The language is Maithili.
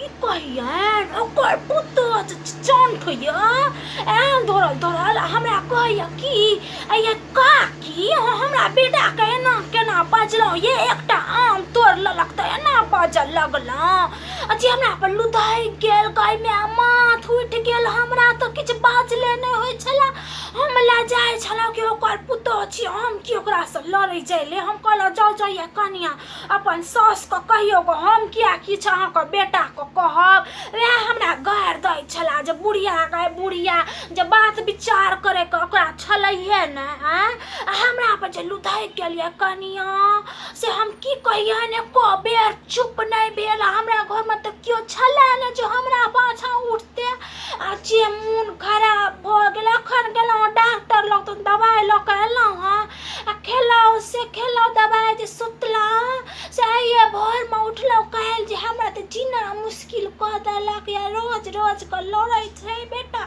की कहियनि ओकर पुतोह जे चण्ठ यऽ एहन दौड़ल दौड़ल आ हमरा कहैए कि ये काकी अहाँ हमरा बेटाके एना केना बजलहुँ ये एकटा आम तोड़ि लेलक तऽ एना बाजऽ लगलहुँ आ जे हमरा पर लुधकि गेल गै माय माथ उठि गेल हमरा तऽ किछु बाजले नहि होइ छलै हम लजाइ छलहुँ कि ओकर पुतोह छी हम की ओकरासँ लड़ै जाइले हम कहलहुँ जाउ जाउ ये कनियाँ अपन साउसके कहियौ गऽ हम किया किछु अहाँके बेटाके कहब वएह हमरा गारि दै छलाह जे बुढ़िया गै बुढ़िया जे बात विचार करैके ओकरा छलैहे नहि आँय आ हमरा पर जे लुधकि गेल यऽ कनियाँ से हम की कहियनि एको बेर चुप नहि भेल हमरा घरमे तऽ केओ छलै नहि जे हमरा पाछाँ उठतै आ जे मोन खराब भऽ गेल एखन गेलहुँ डॉक्टर लग तऽ दबाइ लऽ कऽ एलहुँ हँ आ खेलहुँ से खेलहुँ दबाइ जे सुतलहुँ से आइए भोरमे उठलहुँ काल्हि जे हमरा तऽ जीना मुश्किल कऽ देलक यऽ रोज रोजके लड़ै छै बेटा।